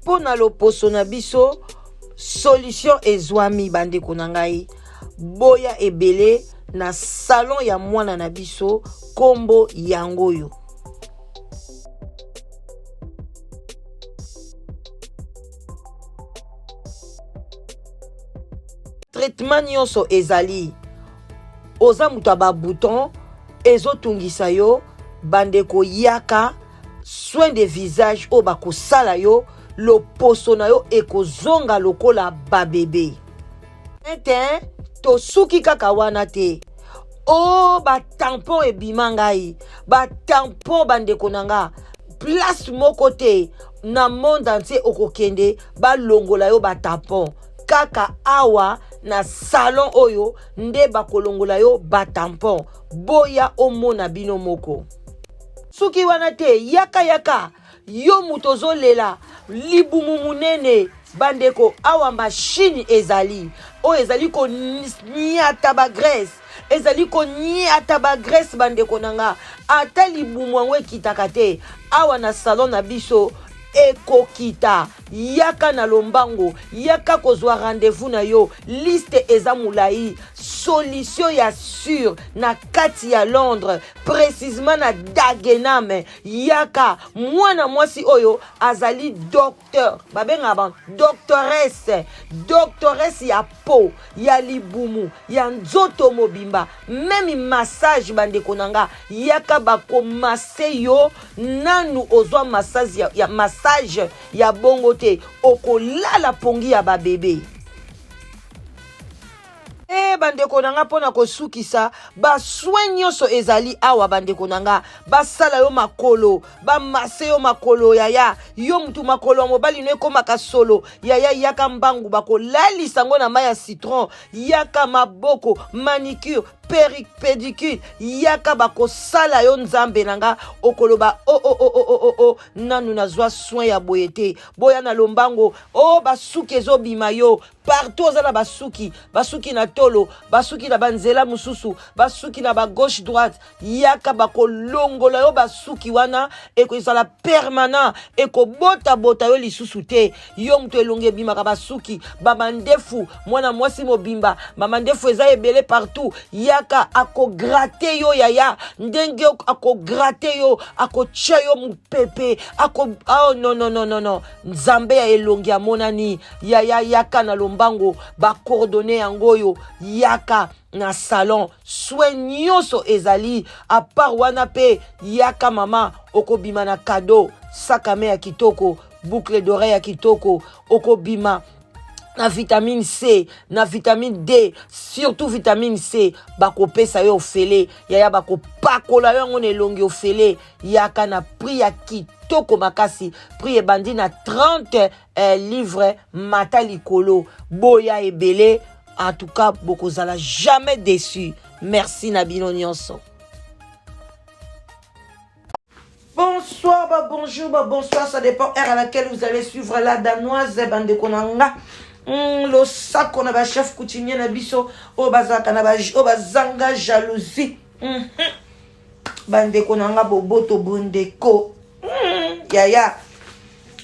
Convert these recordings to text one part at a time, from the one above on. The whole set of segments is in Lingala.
Mpo na loposo na biso solution ezwami bandeko na ngai boya ebele na salon ya mwana na biso kombo yango oyo. Traitement nyonso ezali oza moto ya babouton ezotungisa yo bandeko yaka soin de visage oyo bakosala yo loposo na yo ekozonga lokola babebe ete tosuki kaka wana te o oh, batampon ebima ngai batampon bandeko na nga place moko te na monde entier okokende balongola yo batampon kaka awa na salon oyo nde bakolongola yo batampon boya omona bino moko Soki wana te yaka yaka yo moto ozolela libumu munene bandeko awa machine ezali oyo ezali koniata ba graisse ezali koniata ba graisse bandeko na nga ata libumu yango ekitaka te awa na salon na biso ekokita yaka na lombango yaka kozwa rendez-vous na yo liste eza molai solution ya sur na kati ya londres precisement na Dagenham yaka mwana mwasi oyo azali docteur babengaka ba doctoresse doctoresse ya po ya libumu ya nzoto mobimba meme massage bandeko na nga yaka bakomase yo nanu ozwa massage ya, ya massage ya bongo te okolala pongi ya babebe E bandeko na nga mpo na kosukisa basoin nyonso ezali awa bandeko na nga basala yo makolo bamase yo makolo yaya yo mutu makolo ya mobali no ekomaka solo yaya yaka mbangu bakolalisa yango na mai ya citron yaka maboko manicure pédicure yaka bakosala yo nzambe na nga okoloba o oh, o oh, o oh, o o o o nanu nazwa soin ya boye te boya na lombango o oh, basuki ezobima yo partout oza na basuki basuki na tolo basuki na banzela mosusu basuki na ba gauche droite yaka bakolongola yo basuki wana ekozala permanent ekobotabota yo lisusu te yo moto elongi ebimaka basuki bamandefu mwana mwasi mobimba bamandefu eza ebele partout yaka akograte yo yaya ndenge akograte yo akotya yo mopepe ako oh, non non non non non nzambe ya elongi amonani yaya yaka na lombango bacoordonne yango oyo yaka na salon soin nyonso ezali apart wana mpe yaka mama okobima na kado sakame ya kitoko boucle d'oreille ya kitoko okobima na vitamine C na vitamine D surtout vitamine C bakopesa yo ofele yaya bakopakola yo yango na elongi ofele yaka na prix ya kitoko makasi prix ebandi na 30 eh, livre mata likolo boya ebele en tout cas bokozala jamais déçu merci na bino nyonso Bonsoir, bah bonjour, bah bonsoir, ça dépend heure à laquelle vous allez suivre la danoise bandeko na nga. Losako na ba chef coutumier na biso oyo bazalaka na ba oyo bazanga jalousie. Bandeko na nga boboto bondeko. Yaya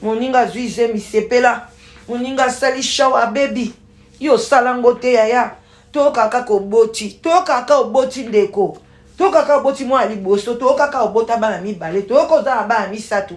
moninga azwi zemi sepela moninga asali shawa abebi yo osala ngo te yaya toyoka kaka oboti toyoka kaka oboti ndeko toyoka kaka oboti mwana liboso toyoka kaka obota bana mibale toyoka oza na bana misato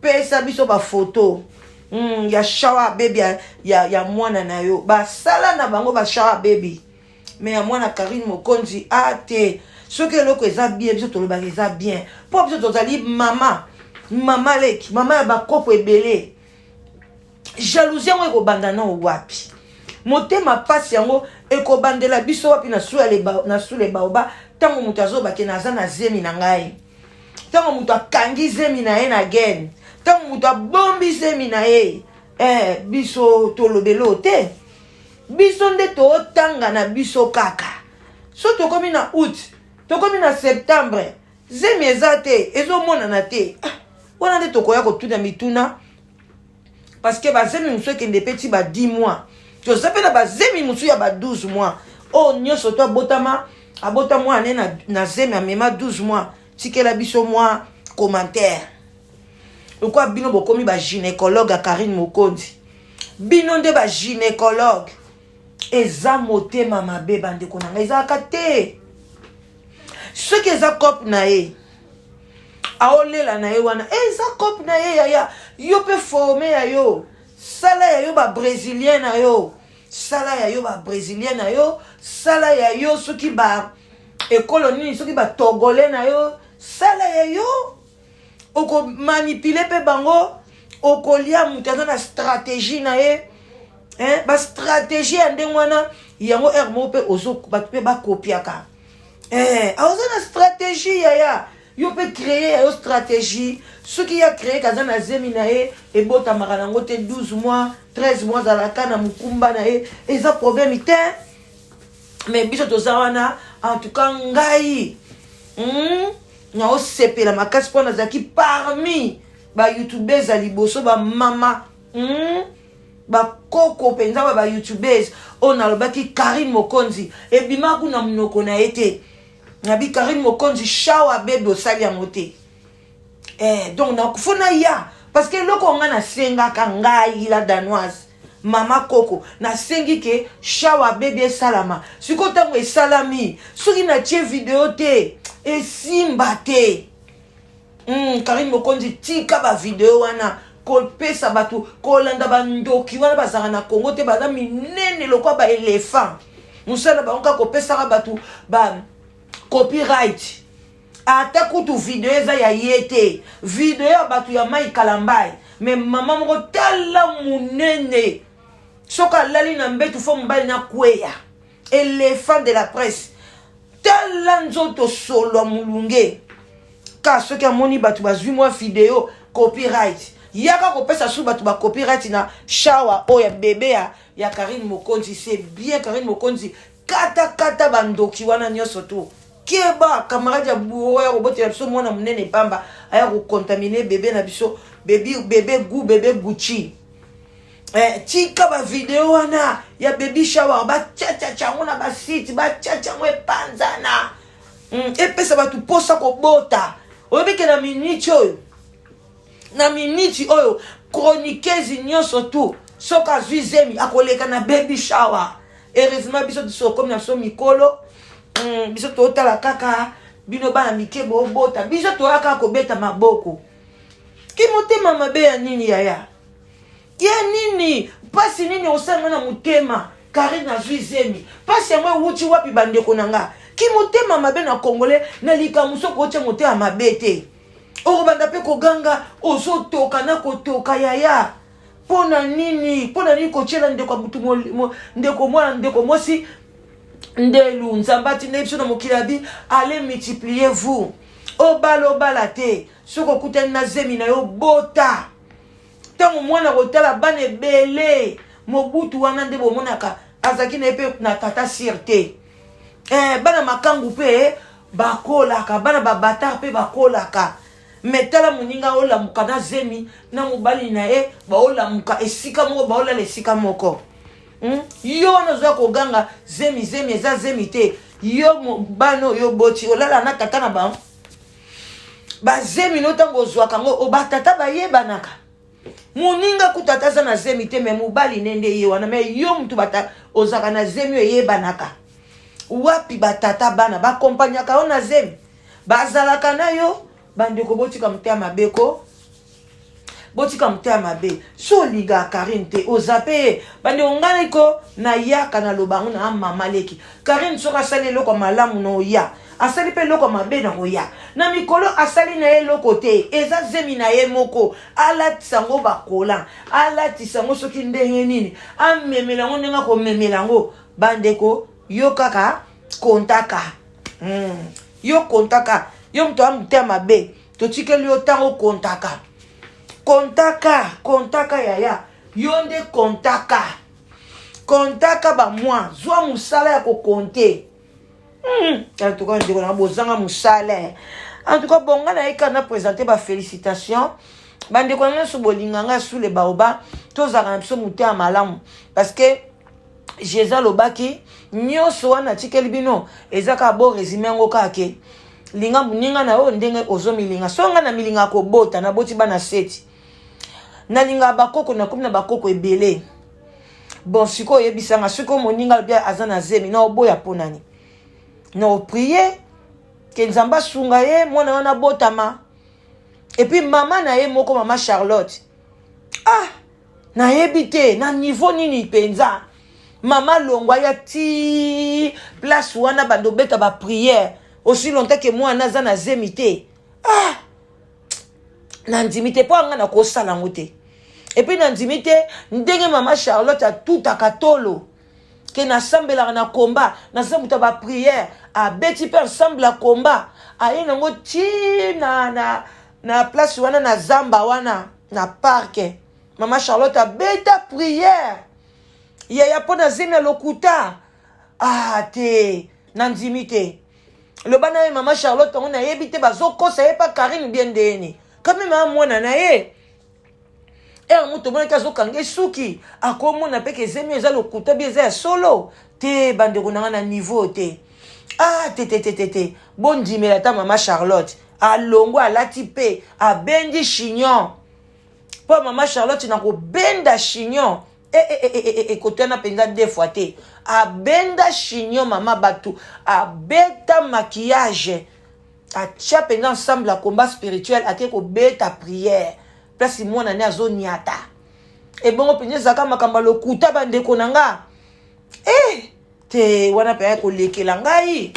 pesa biso bafoto ya shawa baby ya, ya, ya mwana na yo basala na bango bashawa baby me ya mwana Karine Mokonzi a ah, te soki eloko eza bien biso tolobaka eza bien mpo biso tozali mama mama leki mama ya bakoko ebele jalousie yango ekobanda nao wapi motema mpasi yango ekobandela biso wapi na sule baoba ntango moto azobake naza na zemi na ngai ntango moto akangi zemi na ye na gene ntango moto abombi zemi na ye eh, biso tolobelo te biso nde tootanga na biso kaka so tokomi na août tokomi na septembre zemi eza te ezomonana te ah. Wana nde tokoya kotuna mituna, parce que bazemi mosusu ekende mpe ti ba 10 mois. Toza mpe na bazemi mosusu ya ba 12 mois. Oyo nyonso to abotama, abota mwana ne na zemi amema 12 mois. Tikela biso mwa commentaire. Lokola bino bokomi ba gynécologue ya Carine Mokonzi, bino nde ba gynécologue. Eza motema mabe, bandeko na ngai, ezalaka te. Soki eza cope na ye, aolela na ye wana, eza cope na ye. Yaya, yo mpe forme ya yo, sala ya yo babrésilien na yo, sala ya yo babrésilien na yo, sala ya yo soki ba ekolo nini, soki batogolais na yo, sala ya yo. Okomanipuler mpe bango, okolia. Moto aza na stratégie na ye, hein? Bastratégie ya ndenge wana yango heure moko mpe bato mpe bakopiaka. Aoza na stratégie, yaya, yo mpe créer ya yo stratégie. Soki ya créer kaza na zemi na ye, ebotamaka nango te 12 mois, 13 mois, azalaka na mokumba na ye, eza problème te. Mais biso toza wana. En tout cas ngai, naosepela makasi mpo nazalaki parmi bayoutubeurs ya liboso, bamama, Bakoko mpenza ba bayoutubeurs oyo nalobaki Karine Mokonzi ebima kuna monoko na ye te. Nabi Karine Mokonzi, shower baby osali yango te. Donc faut naya, parce que eloko nga nasengaka, ngai la Danoise, mama koko, nasengi ke shower baby esalama. Sikoyo ntango esalami, soki natie video te, esimba te. Karine Mokonzi, tika bavideo wana kopesa bato kolanda. Bandoki wana bazalaka na Congo te, baza minene lokwa baéléphant. Mosala bango kaka kopesaka bato ba copyright. Ata kutu video eza ya ye te, video ya bato ya mai kalambai. Mais mama moko, tala monene, soki alali na mbetu, faut mobali nakweya. Éléphant de la presse, tala nzoto solo ya molunge. Ka soki amoni bato bazwi mwa video, copyright. Yaka kopesa su bato bacopyright na shower oyo ya bebe ya Karine Mokonzi. C'est bien, Karine Mokonzi, katakata bandoki wana nyonso. To keba, camarade ya bourreau ya kobotela biso mwana monene pamba, aya kocontaminer bebe na biso, bebe, bebe gu bebe Gucci. Tika bavideo wana ya baby shower, batiatiatia yango na basite, batiatia yango epanzana, epesa bato mposa kobota. Oyebi ke na miniti oyo, na miniti oyo, chroniqueuse nyonso tu soki azwi zemi, akoleka na baby shower. Heureusement biso biso okomi na biso mikolo, biso totala kaka bino bana mike bobota, biso toya kaka kobeta maboko. Ki motema mabe ya nini, yaya? Ya nini? Mpasi nini osanga na motema? Karine azwi zemi, mpasi yango ewuti wapi, bandeko na nga? Ki motema mabe na Congolais na likambo, soki otya motema mabe te, okobanda mpe koganga, ozotoka na kotoka. Yaya, mpo na nini? Mpo na nini kotiela ndeko ya butu, ndeko mwana, ndeko mwasi ndelu? Nzambe atinda biso na mokili, abi: "Allez, multipliez vous." Obala, obala te, soki okutani na zemi na yo, bota. Ntango mwana kotala bana ebele, Mobutu wana nde bomonaka azalaki na ye mpe na tata sire te. Bana makangu mpe bakolaka, bana babatar mpe bakolaka. Mais tala moninga olamuka na zemi na mobali na ye, baolamuka esika moko, baolala esika moko, Yo wana ozoya koganga zemi, zemi eza zemi te. Yo bana oyo boti, olala na tata na bango, bazemi no. Ntango ozwaka yango, batata bayebanaka. Moninga kutu ata aza na zemi te, mais mobali ne nde ye wana. Mais yo mutu bata ozalaka na zemi oyo eyebanaka wapi? Batata bana bakompanyaka yo na zemi, bazalaka na yo. Bandeko, botika motema mabe ko, botika motema mabe. So olingaka Karine te, oza mpe ye. Bandeko, ngai ko nayaka naloba yango na mama leki Karine. Soki asali eloko ya malamu na oya, asali mpe eloko ya mabe na koya. Na mikolo asali na ye eloko te, eza zemi na ye moko. Alatisa yango bakola, alatisa yango soki ndenge nini, amemela yango ndenge akomemela yango. Bandeko, yo kaka kontaka. Yo kontaka, yo moto ya motema mabe, totikeli yo ntango. Kontaka, kontaka, kontaka, yaya, yo nde kontaka, kontaka bamwa, zwa mosala ya kokonte. En tout cas, ndeko na, bozanga mosala. En tout cas, bon, nga naye kaka na présente ba félicitations. Bandeko na nyonso bolinga nga sous le baoba, tozalaka na biso motema malamu, parce que Jésus alobaki nyonso wana atikeli bino eza kaka bo résumé yango kaka ke linga moninga na yo ndenge ozomilinga. So nga na milinga kobota, naboti bana seti, nalingaka bakoko, nakomi na bakoko ebele. Bon, sikoyo oyebisanga, soki moninga alobi aza na zemi, na oboya mpo nani? Na oprier ke Nzambe asunga ye, mwana wana abotama. Et puis mama na ye moko, mama Charlotte, ah, nayebi te na niveau nini mpenza mama longwa ya ti place wana, bando obeta baprière aussi longtemps ke mwana aza na zemi te. Ah, nandimi te, mpo anga nakosala yango te. Et puis nandimi te ndenge mama Charlotte atutaka tolo ke nasambelaka na komba, naza moto ya baprière, abeti mpe ensemble ya komba, aye nango ti na place wana, na zamba wana, na parc. Mama Charlotte abeta prière yaya mpo na zemi ya lokuta. Ah te, nandimi te. Loba na ye mama Charlotte yango, nayebi te, bazokosa ye pa Karine bien ndeni. Quand même amwana na ye ere moto omonaki azokanga esuki, akomona mpe ke zemi eza lokuta bi eza ya solo te. Bandeko na nga, na niveau te. Ah te, te, te, te, te. Bondimela ata mama Charlotte alongwa, alati mpe abendi chignon, mpo mama Charlotte na kobenda chignon ekotana mpenza deux fois te. Abenda chignon, mama bato abeta maquillage, atia mpenza ensemble ya combat spirituel, ake kobeta prière place mwana ne azoniata. Ebongo mpenza ezalaka makambo ya lokuta. Bandeko na nga, e te, wana mpenza ekolekela ngai,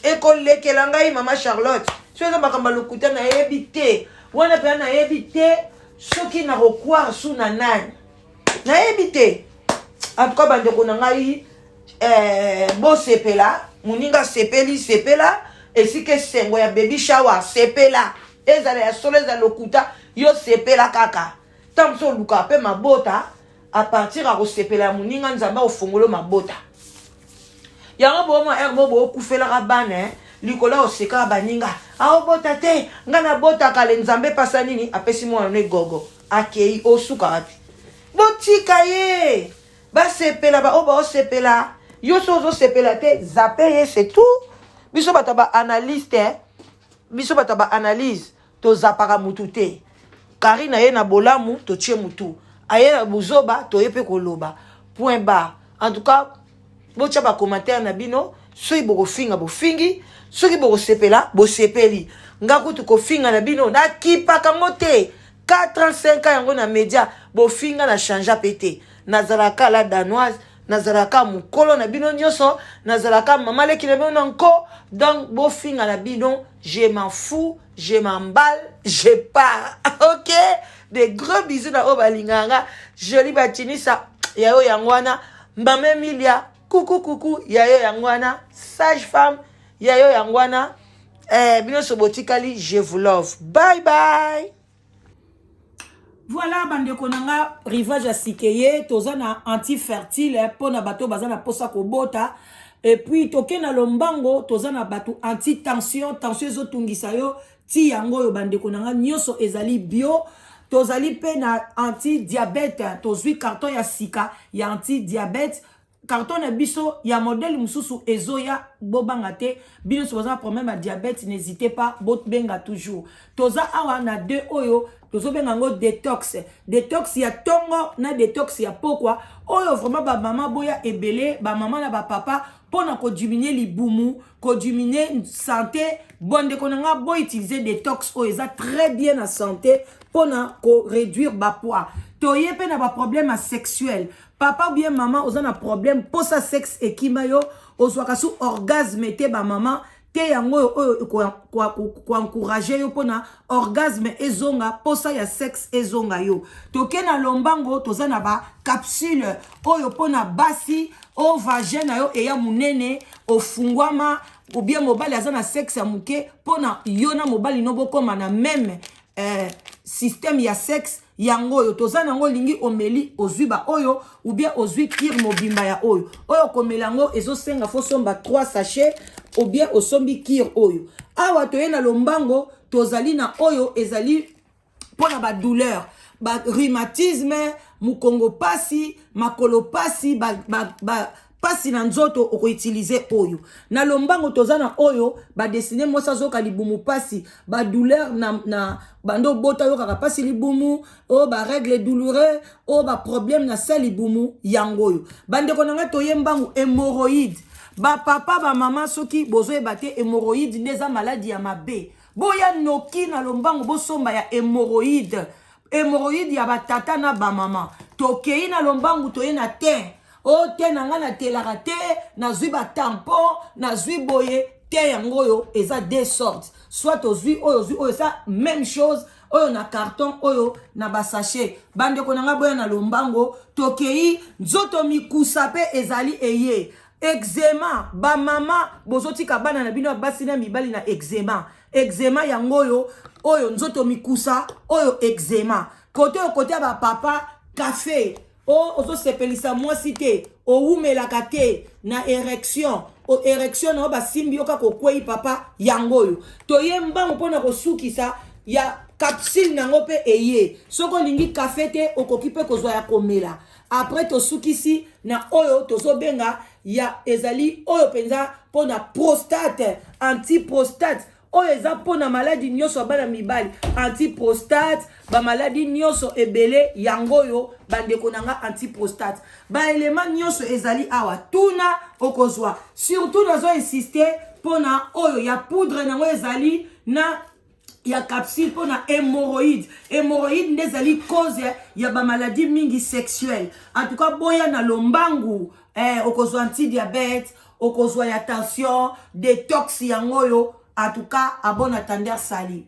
ekolekela ngai. Mama Charlotte, soki eza makambo ya lokuta, nayebi te. Wana mpenza nayebi te soki nakokwara su na nani, nayebi te. En tout cas, bandeko na ngai, bosepela. Moninga asepeli, sepela. Esika esengo ya baby shower, sepela. Ezala ya solo, ezala lokuta, yo sepela kaka. Ntango mosusu olukaka mpe mabota à partir ya kosepela ya moninga, Nzambe akofongola mabota yango. Bomwa ere mo bookufelaka bana likolo ya osekaka baninga, aobota te, ngai nabotaka le. Nzambe epasa nini, apesi mwana no egogo, akei osuka wapi? Botika ye, basepela. Baoyo baosepela, yo so ozosepela te, zappe ye, c'est tout. Biso bato ya baanalyste, biso bato ya baanalyse, tozapaka mutu te. Karine aye na bolamu, totie mutu. Aye na buzoba, toye mpe koloba, point barre. En tout cas, botya bacommentaire na bino. Soki bokofinga, bofingi. Soki bokosepela, bosepeli. Nga kutu kofinga na bino nakipaka ngo te. 4 ans, 5 ans yango na média, bofinga na change mpe te. Nazalaka la Danoise, nazalaka mokolo na bino nyonso, nazalaka mama leki na bino na nko. Donc bofinga na bino, je m'en fous, je m'emballe, je pars. Ok, de gros bisous na oyo balingaka nga. Joli batinisa yayo yango wana. Mama Emilia, kuku kuku yayo yango wana. Sage femme yayo yango wana. Bino nyonso botikali, je vous love. Bye bye. Voilà, bandeko na nga, rivage ya sike ye, toza na antifertile mpo na bato baza na mposa kobota. Et puis toke na lombango, toza na bato anti-tension, tension ezotungisa yo ti yango oyo. Bandeko na nga nyonso, ezali bio. Tozali mpe na anti-diabète, tozwi carton ya sika ya anti-diabète. Carton na biso ya modèle mosusu ezoya, bobanga te. Bino nyonso baza na problème ya diabète, n'hésitez pas, bobenga toujours. Toza awa na deux oyo tozobenga yango détox, détox ya ntongo na détox ya pokwa. Oyo vraiment bamama boya ebele, bamama na bapapa, mpona kodiminuer libumu, kodiminuer santé. Bondeko na nga, boutiliser détox oyo, eza très bien na santé mpona koréduire bapoids. Toye mpe na baproblème ya sexuel. Papa ou bien mama, oza na problème mposa sexe ekima yo, ozwaka su orgasme te, bamama te, yango oyo koencourager yo mpona orgasme ezonga, posa ya sexe ezonga yo. Toke na lombango, toza na bacapsule oyo mpona basi oyo vagin na yo eya monene, ofungwama, ou bien mobali aza na sexe ya moke, mpona yo na mobali no bokóma na même. système ya sexe, yango oyo toza nango. Olingi omeli, ozwi baoyo ou bien ozwi cure mobimba ya oyo. Oyo komela yango ezosenga faut somba 3 sachet ou bien osombi cure oyo. Awa toye na lombango, tozali na oyo ezali mpona badouleur, barhumatisme, mokongo pasi, makolo pasi, ba pasi na nzoto, okoutiliser oyo. Na lombango toza na oyo badestine mwasi azoyoka libumu pasi, badouleur na bando obota, oyokaka pasi libumu, oyo barègle douloureux, oyo baproblème na se libumu, yango oyo. Bandeko na ngai, toye mbangu, hémoroïde. Bapapa, bamama, soki bozoyeba te, hémoroïde nde eza maladi ya mabe. Boya noki na lombango, bosomba ya hémoroïde, hémoroïde ya batata na bamama. Tokei na lombangu, toye na te o te na ngai natelaka te, nazwi batampon, nazwi boye te. Yango oyo eza deux sortes, soit ozwi oyo, ozwi oyo, eza même chose, oyo na carton, oyo na basachet. Bandeko na ngai, boya na lombango. Tokei nzoto mikusa mpe ezali eye eczéma. Bamama, bozotika bana na bino ya basi na mibali na eczéma. Eczéma yango oyo, oyo nzoto mikusa, oyo eczéma. Kote oyo, kote ya bapapa, kafe o ozosepelisa mwasi te, owumelaka te na érection, érection na yo basimbi yo kaka okwei, papa, yango oyo. Toye mbangu mpona kosukisa, ya capsule nango mpe eye. Soki olingi kafe te, okoki mpe kozwa ya komela. Après tosukisi na oyo tozobenga ya ezali oyo mpenza mpona prostate, antiprostate. Oyo eza mpona maladi nyonso ya bana mibali, antiprostate, bamaladi nyonso ebele, yango oyo, bandeko na nga, antiprostate. Baelema nyonso ezali awa, tuna okozwa. Surtout nazo insister mpona oyo ya poudre nango ezali na ya capsule mpona hémoroïde. Hémoroïde nde ezali cause ya bamaladi mingi sexuelle. En tout cas, boya na lombangu. Okozwa antidiabète, okozwa ya tension, détox, yango oyo. En tout cas, à bon entendeur, salut.